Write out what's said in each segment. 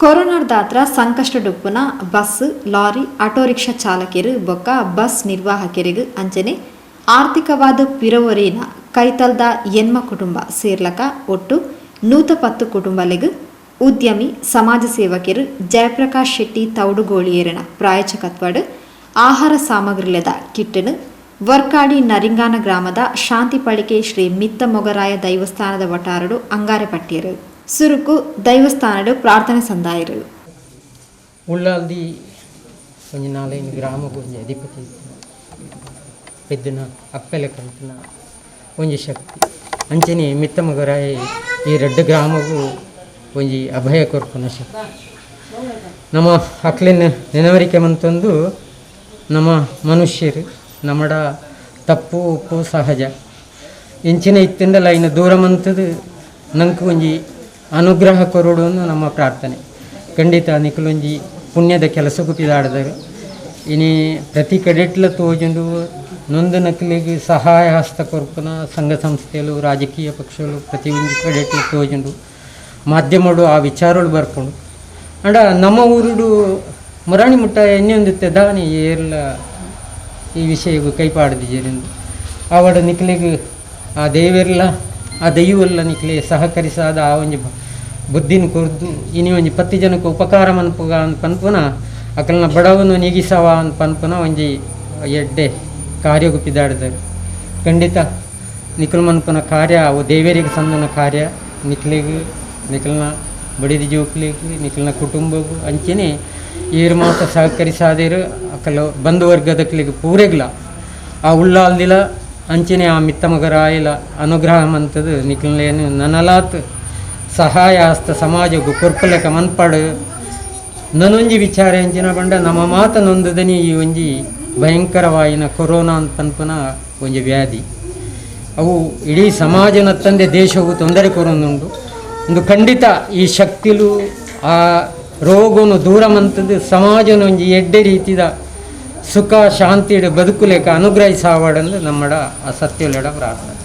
ಕೊರೋನಾರ್ದಾತ್ರ ಸಂಕಷ್ಟಡುಪ್ಪುನ bus, lorry, auto rickshaw ಚಾಲಕೆರು ಬೊಕ್ಕ bus ನಿರ್ವಾಹಕೆರೆಗ್ ಅಂಚನೆ ಆರ್ಥಿಕವಾದ್ ಪಿರವೊರಿನ ಕೈತಲ್ದ ಎನ್ಮ ಕುಟುಂಬ ಸೇರ್ಲಕ ಒಟ್ಟು 110 ಕುಟುಂಬಲೆಗ್ ಉದ್ಯಮಿ, ಸಮಾಜ ಸೇವಕೆರ್ ಜಯಪ್ರಕಾಶ್ ಶೆಟ್ಟಿ ತೌಡುಗೋಳಿಯೆರೆನ ಪ್ರಾಯೋಜಕತ್ವಡ್ ಆಹಾರ ಸಾಮಗ್ರಿಲೆದ ಕಿಟ್ ನ್ ವರ್ಕಾಡಿ ನರಿಂಗಾನ ಗ್ರಾಮದ ಶಾಂತಿಪಳಿಕೆ ಶ್ರೀ ಮಿತ್ತ ಮೊಗರಾಯ ದೈವಸ್ಥಾನದ ವಠಾರಡ್ ಅಂಗಾರೆ ಪಟ್ಯೆರ್. ಸುರುಕು ದೈವಸ್ಥಾನಡ್ ಪ್ರಾರ್ಥನೆ ಸಂದಾಯೆರ್. ಉಳ್ಳಾಲ್ದಿ ಒಂಜಿ ನಾಲೈನ್ ಗ್ರಾಮಗ್ ಒಂಜಿ ಅಧಿಪತಿ ಪೆದ್ದಿನ ಅಪ್ಪೆಲೆ ಕಲ್ತಿನ ಒಂಜಿ ಶಕ್ತಿ ಅಂಚನೆ ಮಿತ್ತ ಮೊಗರಾಯಿ ಈ ರಡ್ಡ್ ಗ್ರಾಮಗ್ ಒಂಜಿ ಅಭಯ ಕೊರ್ಪುನ ಶಕ್ತಿ. ನಮ ಅಕ್ಲೆನ್ ನೆನವರಿಕೆ ಮಂತೊಂದು ನಮ ಮನುಷ್ಯೆರ್ ನಮಡ ತಪ್ಪು ಒಪ್ಪು ಸಹಜ ಇಂಚಿನ ಇತ್ತ್ಂಡಲ ಐನ್ ದೂರ ಮಂತುದು ನಂಕ್ ಒಂಜಿ ಅನುಗ್ರಹ ಕೊರೊಡು ನಮ್ಮ ಪ್ರಾರ್ಥನೆ. ಖಂಡಿತ ನಿಕುಲೊಂಜಿ ಪುಣ್ಯದ ಕೆಲಸಗ್ ಪಿದಾಡ್ದರ್ ಇನಿ ಪ್ರತಿ ಕಡೆಟ್ಲ ತೋಜುಂಡು ನೊಂದುನಕ್ಲೆಗ್ ಸಹಾಯ ಹಸ್ತ ಕೊರ್ಪುನ ಸಂಘ ಸಂಸ್ಥೆಲು ರಾಜಕೀಯ ಪಕ್ಷಲು ಪ್ರತಿ ಒಂಜಿ ಕಡೆಟ್ಲ ತೋಜುಂಡು ಮಾಧ್ಯಮಡು ಆ ವಿಚಾರಲು ಬರ್ಪುಂಡು ಆಂಡ ನಮ್ಮ ಊರುಡು ಮುರಾಣಿ ಮುಟ್ಟ ಎಣ್ಣೆ ದಾನಿ ಏರ್ಲ ಈ ವಿಷಯಗ್ ಕೈ ಪಾಡ್ದಿಜೆರ್ ಆವಡ್ ನಿಕ್ಲೆಗ್ ಆ ದೇವೆರ್ಲ ಆ ದೈವಲ್ಲ ನಿಕ್ಲೆ ಸಹಕರಿಸಾದ ಆ ಒಂಜಿ ಬುದ್ಧಿನ ಕೊರ್ದು ಇನಿ ಒಂಜಿ ಪತ್ತಿ ಜನಕ್ಕೆ ಉಪಕಾರ ಮನ್ಪುಗ ಪನ್ಪುನ ಅಕಲ್ನ ಬಡವನು ನೀಗಿಸವ ಪನ್ಪುನ ಒಂಜಿ ಎಡ್ಡೆ ಕಾರ್ಯಗ್ ಪಿದಾಡ್ದರ್ ಖಂಡಿತ ನಿಕುಲು ಮನ್ಪುನ ಕಾರ್ಯ ಅವು ದೇವೆರಿಗೆ ಸಂದನ ಕಾರ್ಯ ನಿಕ್ಲೆಗ್ ನಿಕಲ್ನ ಬಡಿದ ಜೋಕ್ಲೆಗ್ ನಿಕಲ್ನ ಕುಟುಂಬಗ್ ಅಂಚನೆ ಏರ್ ಮಾತ ಸಹಕರಿಸಾದೇರು ಅಕಲ್ ಬಂಧುವರ್ಗದಕ್ಲೆಗ್ ಪೂರೆಗ್ಲ ಆ ಉಳ್ಳಾಲ್ದಿಲ ಅಂಚನೆ ಆ ಮಿತ್ತಮಗರಾಯಿಲ ಅನುಗ್ರಹ ಮಂತದು ನಿಕಲ್ನೇನು ನನಲಾತ್ ಸಹಾಯ ಹಸ್ತ ಸಮಾಜಗ್ ಕೊರ್ಪುಲೆಕ ಮನ್ಪಡು ನನೊಂಜಿ ವಿಚಾರ ಎಂಚಿನ ಪಂಡ ನಮ ಮಾತ ನೊಂದುದನಿ ಈ ಒಂಜಿ ಭಯಂಕರವಾಯಿನ ಕೊರೋನಾ ಪನ್ಪುನ ಒಂಜಿ ವ್ಯಾಧಿ ಅವು ಇಡೀ ಸಮಾಜನ ತಂದೆ ದೇಶವು ತೊಂದರೆ ಕೊರೊಂದುಂಡು ಒಂದು ಖಂಡಿತ ಈ ಶಕ್ತಿಲು ಆ ರೋಗನು ದೂರ ಮಂತದ್ದು ಸಮಾಜನ ಒಂಜಿ ಎಡ್ಡೆ ರೀತಿದ ಸುಖ ಶಾಂತಿಡ್ ಬದುಕುಲೆಕ ಅನುಗ್ರಹಿಸಾವಡಂದು ನಮ್ಮಡ ಆ ಸತ್ಯಲೆಡ ಪ್ರಾರ್ಥನೆ.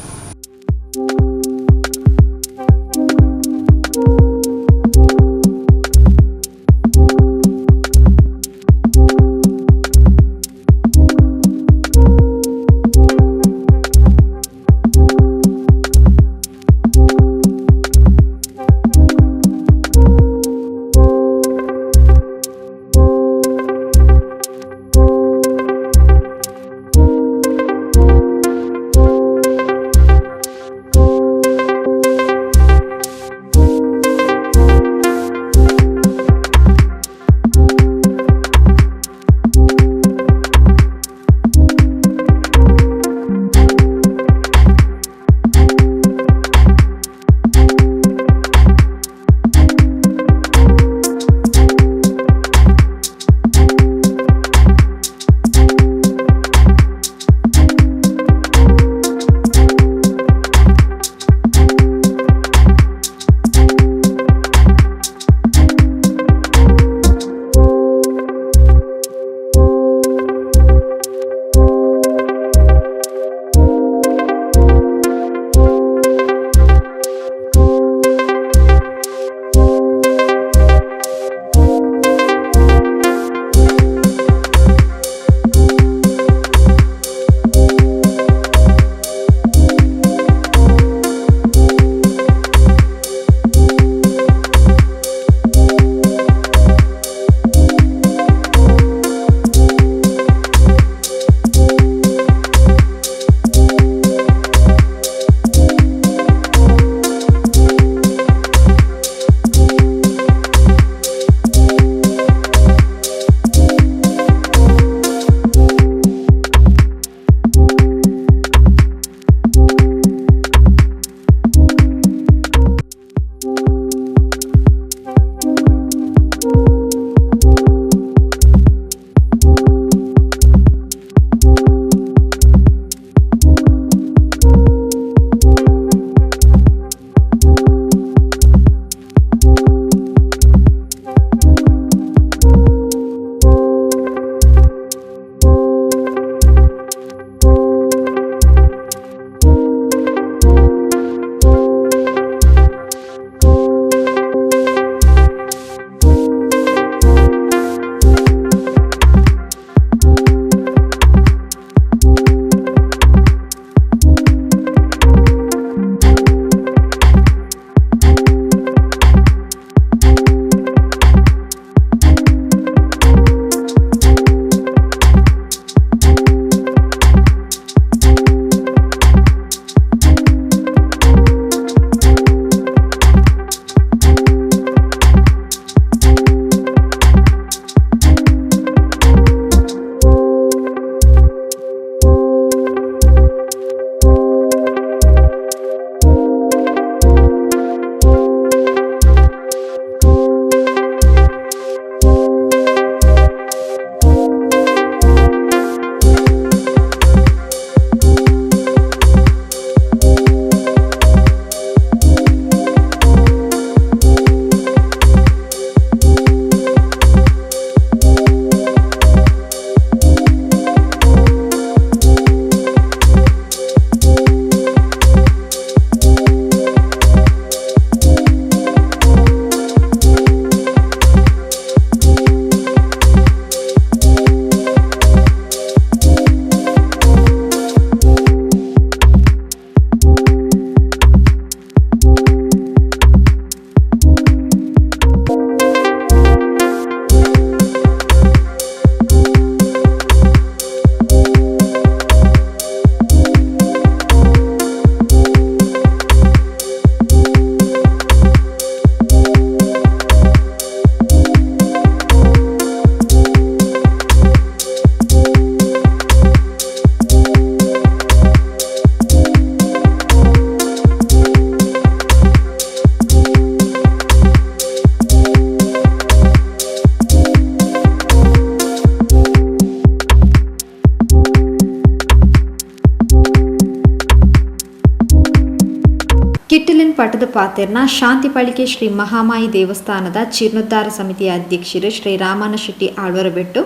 ಪಟ್ಟದ ಪಾತೆರ್ನ ಶಾಂತಿಪಳಿಕೆ ಶ್ರೀ ಮಹಾಮಾಯಿ ದೇವಸ್ಥಾನದ ಜೀರ್ಣೋದ್ಧಾರ ಸಮಿತಿಯ ಅಧ್ಯಕ್ಷರು ಶ್ರೀ ರಾಮಣ್ಣ ಶೆಟ್ಟಿ ಆಳ್ವರಬೆಟ್ಟು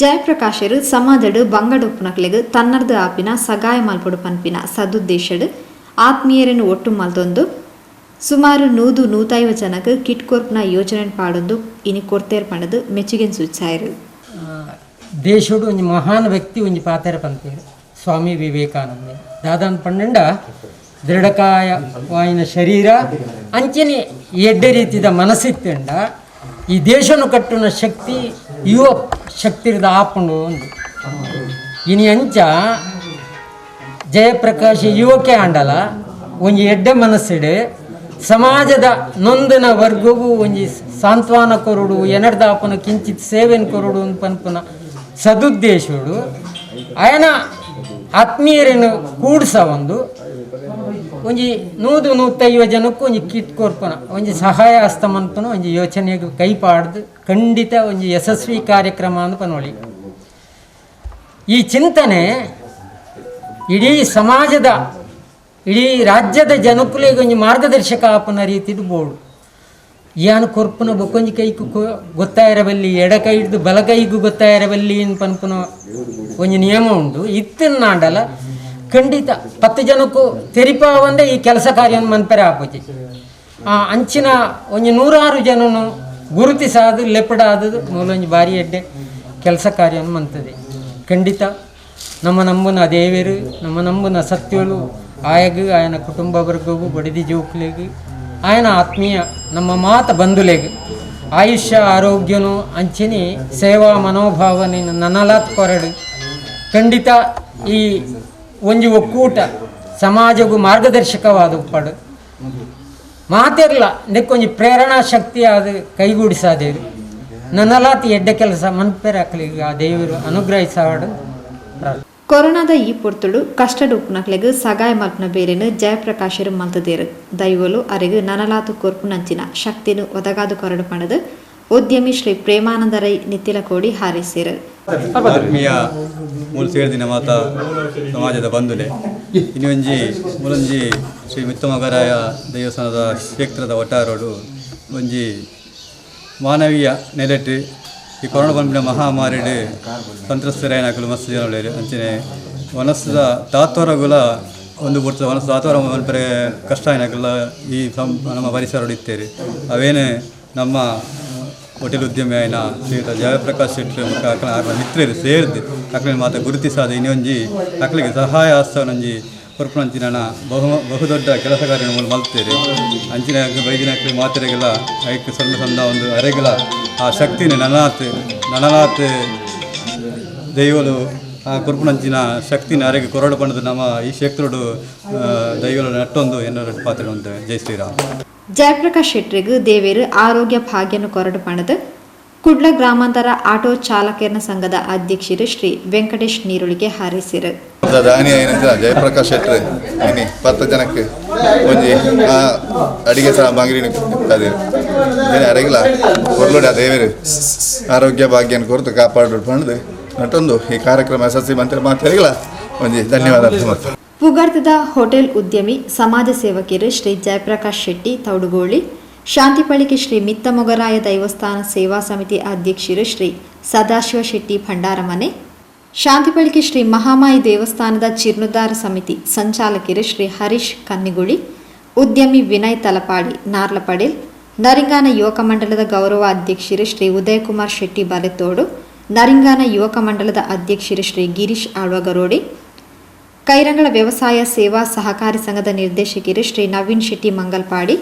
ಜಯಪ್ರಕಾಶರು ಸಮಾಜಡು ಬಂಗಡೊಪ್ಪುನಕ್ಲೆಗ್ ತನ್ನರ್ದು ಆಪಿನ ಸಗಾಯ ಮಲ್ಪೊಡು ಪನ್ಪಿನ ಸದುದ್ದೇಶಡ್ ಆತ್ಮೀಯರನ್ನು ಒಟ್ಟು ಮಲ್ತೊಂದು ಸುಮಾರು 100-150 ಜನಕ್ಕೆ ಕಿಟ್ ಕೊರ್ಪುನ ಯೋಜನೆ ಪಾಡೊಂದು ಇನಿ ಕೊರ್ತೇರ್ ಪಂಡದು ಮೆಚ್ಚುಗೆನ್ ಸೂಚಿಸಾಯರು. ದೇಶಡು ಒಂಜಿ ಮಹಾನ್ ವ್ಯಕ್ತಿ ಒಂಜಿ ಪಾತೆರ ಪಂತೇರು ಸ್ವಾಮಿ ವಿವೇಕಾನಂದ ದಾದಾನ್ ಪಂಡಂಡ ದೃಢಕಾಯ ವಾಯಿನ ಶರೀರ ಅಂಚನೆ ಎಡ್ಡೆ ರೀತಿದ ಮನಸ್ಸಿತ್ತಂಡ ಈ ದೇಶನು ಕಟ್ಟುನ ಶಕ್ತಿ ಯುವ ಶಕ್ತಿರದ ಆಪುಂಡು ಒಂದು ಇನಿ ಅಂಚ ಜಯಪ್ರಕಾಶ್ ಯುವಕೆ ಆಂಡಲ ಒಂಜಿ ಎಡ್ಡೆ ಮನಸ್ಸಿಡೆ ಸಮಾಜದ ನೊಂದನ ವರ್ಗವು ಒಂಜಿ ಸಾಂತ್ವನ ಕೊರಡು ಎನರ್ದಾಪನ ಕಿಂಚಿತ್ ಸೇವೆನ್ ಕೊರಡು ಪನ್ಪುನ ಸದುದ್ದೇಶಡು ಆಯನ ಆತ್ಮೀಯರನ್ನು ಕೂಡ್ಸ ಒಂದು ಒಂಜಿ 100-150 ಜನಕ್ಕೂ ಒಂಜಿ ಕಿಟ್ ಕೊರ್ಪುನ ಒಂಜಿ ಸಹಾಯ ಹಸ್ತ ಮನ್ಪುನ ಒಂಜಿ ಯೋಚನೆಗೆ ಕೈ ಪಾಡ್ದು ಖಂಡಿತ ಒಂಜಿ ಯಶಸ್ವಿ ಕಾರ್ಯಕ್ರಮ ಅಂದ್ ಪನೋಳಿ. ಈ ಚಿಂತನೆ ಇಡೀ ಸಮಾಜದ ಇಡೀ ರಾಜ್ಯದ ಜನಕ್ಕುಲೆಗ್ ಒಂಜಿ ಮಾರ್ಗದರ್ಶಕ ಆಪುನ ರೀತಿಡ್ ಬೋಡು. ಯಾನ್ ಕೊರ್ಪುನ ಬೊಕ್ಕೊಂಜಿ ಕೈಕು ಗೊತ್ತಾಯಿರಬಲ್ಲಿ, ಎಡ ಕೈ ಹಿಡ್ದು ಬಲ ಕೈಗೂ ಗೊತ್ತಾಯಿರಬಲ್ಲಿ ಪನ್ಪುನ ಒಂಜಿ ನಿಯಮ ಉಂಡು. ಇತ್ತಿನಾಂಡಲ ಖಂಡಿತ 10 ಜನಕ್ಕೂ ತೆರಿಪಾವಂದೆ ಈ ಕೆಲಸ ಕಾರ್ಯ ಮನ್ಪೆರೆ ಆಪುಜಿ. ಆ ಅಂಚಿನ ಒಂಜಿ 100 ಜನನು ಗುರುತಿಸಾದು ಲೆಪಡಾದು ಮೂಲೊಂಜಿ ಬಾರಿ ಎಡ್ಡೆ ಕೆಲಸ ಕಾರ್ಯ ಮಂತದೆ. ಖಂಡಿತ ನಮ್ಮ ನಂಬುನ ದೇವರು, ನಮ್ಮ ನಂಬುನ ಸತ್ಯಗಳು ಆಯಗು ಆಯನ ಕುಟುಂಬ ವರ್ಗವು ಬಡಿದಿ ಜೋಕ್ಲೆಗು ಆಯನ ಆತ್ಮೀಯ ನಮ್ಮ ಮಾತ ಬಂಧುಲೆಗು ಆಯುಷ್ಯ ಆರೋಗ್ಯನು ಅಂಚಿನಿ ಸೇವಾ ಮನೋಭಾವನೆ ನನಲಾತ್ ಕೊರಡು. ಖಂಡಿತ ಈ ಒಂಜಿ ಒಕ್ಕೂಟ ಸಮಾಜಗೂ ಮಾರ್ಗದರ್ಶಕವಾದ ಉಪ್ಪಡು ಮಾತಿರ್ಲ ನೆಕ್ಕೊಂಜಿ ಪ್ರೇರಣಾ ಶಕ್ತಿ ಆದ ಕೈಗೂಡಿಸಾದೇರು ನನಲಾತಿ ಎಡ್ಡೆ ಕೆಲಸ ಮನ್ಪೆರಾಕ್ಲಿ ಆ ದೇವರು ಅನುಗ್ರಹಿಸಾಡು. ಕೊರೋನಾದ ಈ ಪೊರ್ತುಡು ಕಷ್ಟಡ್ ಉಪ್ಪುನಕ್ಲೆಗ್ ಸಗಾಯ ಮಲ್ಪುನ ಬೇರೆನು ಜಯಪ್ರಕಾಶರು ಮಲ್ತದೇರು. ದೈವಲು ಅರೆಗ್ ನನಲಾತು ಕೊರ್ಪುನಂಚಿನ ಶಕ್ತಿನು ಒದಗಾದು ಕೊರಡು ಪಣದು ಉದ್ಯಮಿ ಶ್ರೀ ಪ್ರೇಮಾನಂದ ರೈ ನಿತ್ತಿಲಕೋಡಿ ಹಾರೈಸಿರು. ಆತ್ಮೀಯ ಮೂಲ ಸೇರಿದಿನ ಮಾತಾ ಸಮಾಜದ ಬಂಧುಲೆ ಇನ್ನೊಂಜಿ ಮೂಲಂಜಿ ಶ್ರೀ ಮಿತ್ತಮಗರಾಯ ದೇವಸ್ಥಾನದ ಕ್ಷೇತ್ರದ ಒಟ್ಟಾರೋಡು ಒಂಜಿ ಮಾನವೀಯ ನೆಲೆಟ್ಟು ಈ ಕೊರೋನಾ ಬಂದಿನ ಮಹಾಮಾರಿಡು ಸಂತ್ರಸ್ತರಾಯನಕಲು ಮಸ್ತ್ ಜನ ಅಂಚನೆ ವನಸ್ಸದ ತಾತ್ವರಗುಲ ಒಂದು ಬುಡ್ತ ವನಸ್ಸು ತಾತ್ವರ ಮನ್ಪರೆ ಕಷ್ಟ ಆಯ್ನಕುಲ ಈ ನಮ್ಮ ಪರಿಸರ ಇತ್ತೇರಿ. ಅವೇನು ನಮ್ಮ ಹೋಟೆಲ್ ಉದ್ಯಮಿ ಆಯ್ನ ಶ್ರೀಯುತ ಜಯಪ್ರಕಾಶ್ ಶೆಟ್ಟಿ ಅಕ್ಲ ಮಿತ್ರರು ಸೇರಿದ್ದು ಅಕ್ಲಿನ ಮಾತ ಗುರುತಿಸಾದ ಇನ್ನೊಂಜಿ ಅಕ್ಲಿಗೆ ಸಹಾಯ ಹಸ್ತವನೊಂಜಿ ಕೊರ್ಪುನಂಚಿನ ಬಹುದೊಡ್ಡ ಕೆಲಸ ಕಾರ್ಯ ಮೂಲ ಮಲ್ತೇರಿ. ಅಂಚಿನ ಬೈದಿನ ಮಾತೆರೆಗೆಲ್ಲ ಐಕ್ ಸಣ್ಣ ಸಣ್ಣ ಒಂದು ಅರೆಗಳ ಆ ಶಕ್ತಿನ ನನನಾತ್ ನನನಾತ್ ದೈವಲು ಆ ಕೊರ್ಪುನಂಚಿನ ಶಕ್ತಿನ ಅರೆಗೆ ಕೊರಡು ಪಂಡದು ನಮ್ಮ ಈ ಕ್ಷೇತ್ರಡು ದೈವಲು ನಟ್ಟೊಂದು ಎನ್ನೋ ಪಾತ್ರ ಉಂಟು. ಜೈ ಶ್ರೀರಾಮ್. ಜಯಪ್ರಕಾಶ್ ಶೆಟ್ಟರಿಗೂ ದೇವೇರು ಆರೋಗ್ಯ ಭಾಗ್ಯನು ಕೊರಡು ಪಣದು ಕುಡ್ಲ ಗ್ರಾಮಾಂತರ ಆಟೋ ಚಾಲಕರ ಸಂಘದ ಅಧ್ಯಕ್ಷರು ಶ್ರೀ ವೆಂಕಟೇಶ್ ನೀರುಳಿಗೆ ಹಾರೈಸಿರು. ಜಯಪ್ರಕಾಶ್ ಶೆಟ್ಟರ್ ಇನಿ 10 ಜನಕ್ಕೆ ಒಂಜಿ ಅಡಿಗೆ ಸಾಮಗ್ರಿ ಅರೆಗಿಲ ಕೊರ್ಲುಡ ದೇವರು ಆರೋಗ್ಯ ಭಾಗ್ಯನ ಕೊರತು ಕಾಪಾಡು ಪಂಡ್ದು ನಟೊಂದು ಈ ಕಾರ್ಯಕ್ರಮ ಯಶಸ್ವಿ ಮಂತ್ರಿ ಮಾತಾಡಿಲ್ಲ ಒಂಜಿ ಧನ್ಯವಾದ. ಪುಗರ್ತದ ಹೋಟೆಲ್ ಉದ್ಯಮಿ ಸಮಾಜ ಸೇವಕಿಯರು ಶ್ರೀ ಜಯಪ್ರಕಾಶ್ ಶೆಟ್ಟಿ ತೌಡುಗೋಳಿ, ಶಾಂತಿಪಳಿಕೆ ಶ್ರೀ ಮಿತ್ತಮೊಗರಾಯ ದೇವಸ್ಥಾನ ಸೇವಾ ಸಮಿತಿ ಅಧ್ಯಕ್ಷರು ಶ್ರೀ ಸದಾಶಿವ ಶೆಟ್ಟಿ ಭಂಡಾರಮನೆ, ಶಾಂತಿಪಳಿಕೆ ಶ್ರೀ ಮಹಾಮಾಯಿ ದೇವಸ್ಥಾನದ ಜೀರ್ಣೋದ್ಧಾರ ಸಮಿತಿ ಸಂಚಾಲಕರು ಶ್ರೀ ಹರೀಶ್ ಕನ್ನಿಗುಳಿ, ಉದ್ಯಮಿ ವಿನಯ್ ತಲಪಾಡಿ ನಾರ್ಲಪಡೇಲ್, ನರಿಂಗಾನ ಯುವಕ ಮಂಡಲದ ಗೌರವ ಅಧ್ಯಕ್ಷರು ಶ್ರೀ ಉದಯಕುಮಾರ್ ಶೆಟ್ಟಿ ಬಲೆತೋಡು, ನರಿಂಗಾನ ಯುವಕ ಮಂಡಲದ ಅಧ್ಯಕ್ಷರು ಶ್ರೀ ಗಿರೀಶ್ ಆಳ್ವಗರೋಡಿ, ಕೈರಂಗಳ ವ್ಯವಸಾಯ ಸೇವಾ ಸಹಕಾರಿ ಸಂಘದ ನಿರ್ದೇಶಕರು ಶ್ರೀ ನವೀನ್ ಶೆಟ್ಟಿ ಮಂಗಲ್ಪಾಡಿ,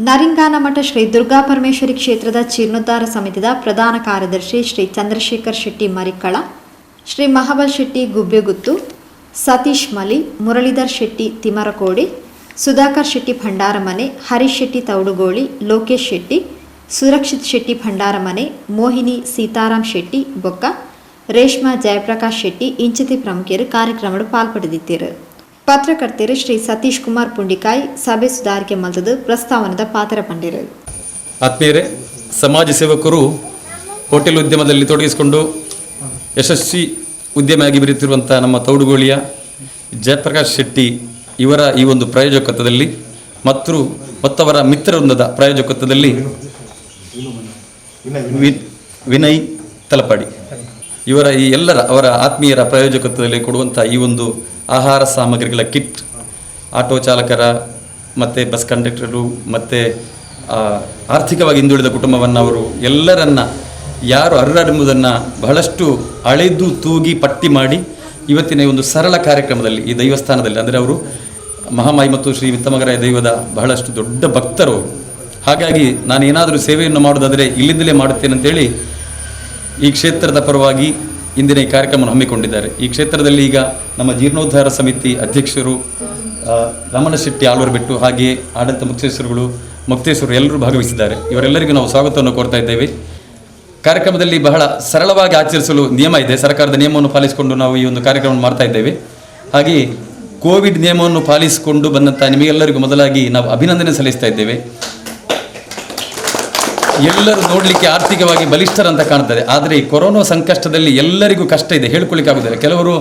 ನರಿಂಗಾನಮಠ ಶ್ರೀ ದುರ್ಗಾ ಪರಮೇಶ್ವರಿ ಕ್ಷೇತ್ರದ ಜೀರ್ಣೋದ್ಧಾರ ಸಮಿತಿದ ಪ್ರಧಾನ ಕಾರ್ಯದರ್ಶಿ ಶ್ರೀ ಚಂದ್ರಶೇಖರ್ ಶೆಟ್ಟಿ ಮರಿಕ್ಕಳ, ಶ್ರೀ ಮಹಾಬಲ್ ಶೆಟ್ಟಿ ಗುಬ್ಬೆಗುತ್ತು, ಸತೀಶ್ ಮಲಿ, ಮುರಳೀಧರ್ ಶೆಟ್ಟಿ ತಿಮರಕೋಡಿ, ಸುಧಾಕರ್ ಶೆಟ್ಟಿ ಭಂಡಾರಮನೆ, ಹರೀಶ್ ಶೆಟ್ಟಿ ತೌಡುಗೋಳಿ, ಲೋಕೇಶ್ ಶೆಟ್ಟಿ, ಸುರಕ್ಷಿತ್ ಶೆಟ್ಟಿ ಭಂಡಾರಮನೆ, ಮೋಹಿನಿ ಸೀತಾರಾಮ್ ಶೆಟ್ಟಿ ಬೊಕ್ಕ, ರೇಷ್ಮಾ ಜಯಪ್ರಕಾಶ್ ಶೆಟ್ಟಿ ಇಂಚಿತಿ ಪ್ರಮುಖರು ಕಾರ್ಯಕ್ರಮಡು ಪಾಲ್ಪಡೆದಿದ್ದರು. ಪತ್ರಕರ್ತರು ಶ್ರೀ ಸತೀಶ್ ಕುಮಾರ್ ಪುಂಡಿಕಾಯ್ ಸಭೆ ಸುಧಾರಿಕೆ ಮಲ್ತದು ಪ್ರಸ್ತಾವನದ ಪಾತ್ರ ಪಂಡಿರು. ಆತ್ಮೀಯರೇ, ಸಮಾಜ ಸೇವಕರು ಹೋಟೆಲ್ ಉದ್ಯಮದಲ್ಲಿ ತೊಡಗಿಸಿಕೊಂಡು ಯಶಸ್ವಿ ಉದ್ಯಮಿಯಾಗಿ ಬೆರೆಯುತ್ತಿರುವಂಥ ನಮ್ಮ ತೌಡುಗೋಳಿಯ ಜಯಪ್ರಕಾಶ್ ಶೆಟ್ಟಿ ಇವರ ಈ ಒಂದು ಪ್ರಾಯೋಜಕತ್ವದಲ್ಲಿ ಮತ್ತು ಮತ್ತವರ ಮಿತ್ರವೃಂದದ ಪ್ರಾಯೋಜಕತ್ವದಲ್ಲಿ ವಿನಯ್ ತಲಪಾಡಿ ಇವರ ಈ ಎಲ್ಲರ ಅವರ ಆತ್ಮೀಯರ ಪ್ರಾಯೋಜಕತ್ವದಲ್ಲಿ ಕೊಡುವಂಥ ಈ ಒಂದು ಆಹಾರ ಸಾಮಗ್ರಿಗಳ ಕಿಟ್ ಆಟೋ ಚಾಲಕರ ಮತ್ತು ಬಸ್ ಕಂಡಕ್ಟರು ಮತ್ತು ಆರ್ಥಿಕವಾಗಿ ಹಿಂದುಳಿದ ಕುಟುಂಬವನ್ನು ಅವರು ಎಲ್ಲರನ್ನ ಯಾರು ಅರ್ಹರೆಂಬುದನ್ನು ಬಹಳಷ್ಟು ಅಳೆದು ತೂಗಿ ಪಟ್ಟಿ ಮಾಡಿ ಇವತ್ತಿನ ಈ ಒಂದು ಸರಳ ಕಾರ್ಯಕ್ರಮದಲ್ಲಿ ಈ ದೈವಸ್ಥಾನದಲ್ಲಿ, ಅಂದರೆ ಅವರು ಮಹಾಮಾಯಿ ಮತ್ತು ಶ್ರೀ ಮಿತ್ತಮಗರಾಯ ದೈವದ ಬಹಳಷ್ಟು ದೊಡ್ಡ ಭಕ್ತರು. ಹಾಗಾಗಿ ನಾನು ಏನಾದರೂ ಸೇವೆಯನ್ನು ಮಾಡೋದಾದರೆ ಇಲ್ಲಿಂದಲೇ ಮಾಡುತ್ತೇನೆ ಅಂತೇಳಿ ಈ ಕ್ಷೇತ್ರದ ಪರವಾಗಿ ಇಂದಿನ ಈ ಕಾರ್ಯಕ್ರಮವನ್ನು ಹಮ್ಮಿಕೊಂಡಿದ್ದಾರೆ. ಈ ಕ್ಷೇತ್ರದಲ್ಲಿ ಈಗ ನಮ್ಮ ಜೀರ್ಣೋದ್ಧಾರ ಸಮಿತಿ ಅಧ್ಯಕ್ಷರು ರಮಣ ಶೆಟ್ಟಿ ಆಳ್ವರು ಬಿಟ್ಟು, ಹಾಗೆಯೇ ಆಡಳಿತ ಮುಕ್ತೇಶ್ವರುಗಳು, ಮುಕ್ತೇಶ್ವರರು ಎಲ್ಲರೂ ಭಾಗವಹಿಸಿದ್ದಾರೆ. ಇವರೆಲ್ಲರಿಗೂ ನಾವು ಸ್ವಾಗತವನ್ನು ಕೋರ್ತಾ ಇದ್ದೇವೆ. ಕಾರ್ಯಕ್ರಮದಲ್ಲಿ ಬಹಳ ಸರಳವಾಗಿ ಆಚರಿಸಲು ನಿಯಮ ಇದೆ. ಸರ್ಕಾರದ ನಿಯಮವನ್ನು ಪಾಲಿಸಿಕೊಂಡು ನಾವು ಈ ಒಂದು ಕಾರ್ಯಕ್ರಮವನ್ನು ಮಾಡ್ತಾ ಇದ್ದೇವೆ. ಹಾಗೆಯೇ ಕೋವಿಡ್ ನಿಯಮವನ್ನು ಪಾಲಿಸಿಕೊಂಡು ಬಂದಂಥ ನಿಮಗೆಲ್ಲರಿಗೂ ಮೊದಲಾಗಿ ನಾವು ಅಭಿನಂದನೆ ಸಲ್ಲಿಸ್ತಾ ಇದ್ದೇವೆ. ಎಲ್ಲರೂ ನೋಡಲಿಕ್ಕೆ ಆರ್ಥಿಕವಾಗಿ ಬಲಿಷ್ಠರಂತ ಕಾಣ್ತದೆ, ಆದರೆ ಈ ಕೊರೋನಾ ಸಂಕಷ್ಟದಲ್ಲಿ ಎಲ್ಲರಿಗೂ ಕಷ್ಟ ಇದೆ, ಹೇಳ್ಕೊಳ್ಳಿಕ್ಕೆ ಆಗುದಿಲ್ಲ. ಕೆಲವರು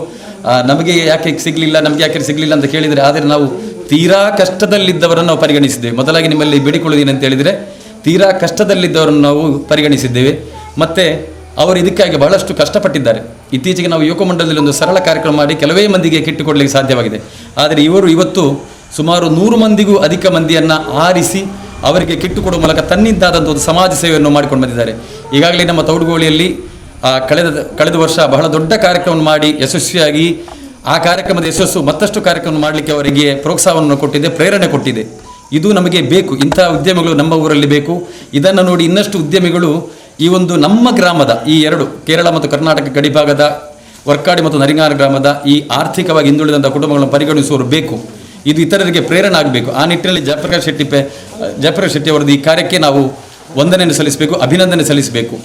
ನಮಗೆ ಯಾಕೆ ಸಿಗಲಿಲ್ಲ, ನಮಗೆ ಯಾಕೆ ಸಿಗಲಿಲ್ಲ ಅಂತ ಕೇಳಿದರೆ, ಆದರೆ ನಾವು ತೀರಾ ಕಷ್ಟದಲ್ಲಿದ್ದವರನ್ನು ನಾವು ಪರಿಗಣಿಸಿದ್ದೇವೆ. ಮೊದಲಾಗಿ ನಿಮ್ಮಲ್ಲಿ ಬೇಡಿಕೊಳ್ಳುವುದೇನು ಅಂತ ಹೇಳಿದರೆ, ತೀರಾ ಕಷ್ಟದಲ್ಲಿದ್ದವರನ್ನು ನಾವು ಪರಿಗಣಿಸಿದ್ದೇವೆ. ಮತ್ತು ಅವರು ಇದಕ್ಕಾಗಿ ಬಹಳಷ್ಟು ಕಷ್ಟಪಟ್ಟಿದ್ದಾರೆ. ಇತ್ತೀಚೆಗೆ ನಾವು ಯುವಕ ಮಂಡಲದಲ್ಲಿ ಒಂದು ಸರಳ ಕಾರ್ಯಕ್ರಮ ಮಾಡಿ ಕೆಲವೇ ಮಂದಿಗೆ ಕಿಟ್ಟು ಕೊಡಲಿಕ್ಕೆ ಸಾಧ್ಯವಾಗಿದೆ. ಆದರೆ ಇವರು ಇವತ್ತು ಸುಮಾರು 100 ಮಂದಿಗೂ ಅಧಿಕ ಮಂದಿಯನ್ನು ಆರಿಸಿ ಅವರಿಗೆ ಕಿಟ್ಟು ಕೊಡುವ ಮೂಲಕ ತನ್ನಿಂದಾದಂಥ ಒಂದು ಸಮಾಜ ಸೇವೆಯನ್ನು ಮಾಡಿಕೊಂಡು ಬಂದಿದ್ದಾರೆ. ಈಗಾಗಲೇ ನಮ್ಮ ತೌಡುಗೋಳಿಯಲ್ಲಿ ಕಳೆದ ಕಳೆದ ವರ್ಷ ಬಹಳ ದೊಡ್ಡ ಕಾರ್ಯಕ್ರಮ ಮಾಡಿ ಯಶಸ್ವಿಯಾಗಿ, ಆ ಕಾರ್ಯಕ್ರಮದ ಯಶಸ್ಸು ಮತ್ತಷ್ಟು ಕಾರ್ಯಕ್ರಮ ಮಾಡಲಿಕ್ಕೆ ಅವರಿಗೆ ಪ್ರೋತ್ಸಾಹವನ್ನು ಕೊಟ್ಟಿದೆ, ಪ್ರೇರಣೆ ಕೊಟ್ಟಿದೆ. ಇದು ನಮಗೆ ಬೇಕು, ಇಂಥ ಉದ್ಯಮಿಗಳು ನಮ್ಮ ಊರಲ್ಲಿ ಬೇಕು. ಇದನ್ನು ನೋಡಿ ಇನ್ನಷ್ಟು ಉದ್ಯಮಿಗಳು ಈ ಒಂದು ನಮ್ಮ ಗ್ರಾಮದ ಈ ಎರಡು ಕೇರಳ ಮತ್ತು ಕರ್ನಾಟಕ ಗಡಿಭಾಗದ ವರ್ಕಾಡಿ ಮತ್ತು ನರಿಂಗಾರ ಗ್ರಾಮದ ಈ ಆರ್ಥಿಕವಾಗಿ ಹಿಂದುಳಿದಂಥ ಕುಟುಂಬಗಳನ್ನು ಪರಿಗಣಿಸುವವರು ಬೇಕು. ಇದು ಇತರರಿಗೆ ಪ್ರೇರಣೆ ಆಗಬೇಕು. ಆ ನಿಟ್ಟಿನಲ್ಲಿ ಜಯಪ್ರಕಾಶ್ ಶೆಟ್ಟಿ ಅವರದ್ದು ಈ ಕಾರ್ಯಕ್ಕೆ ನಾವು ವಂದನೆಯನ್ನು ಸಲ್ಲಿಸಬೇಕು, ಅಭಿನಂದನೆ ಸಲ್ಲಿಸಬೇಕು.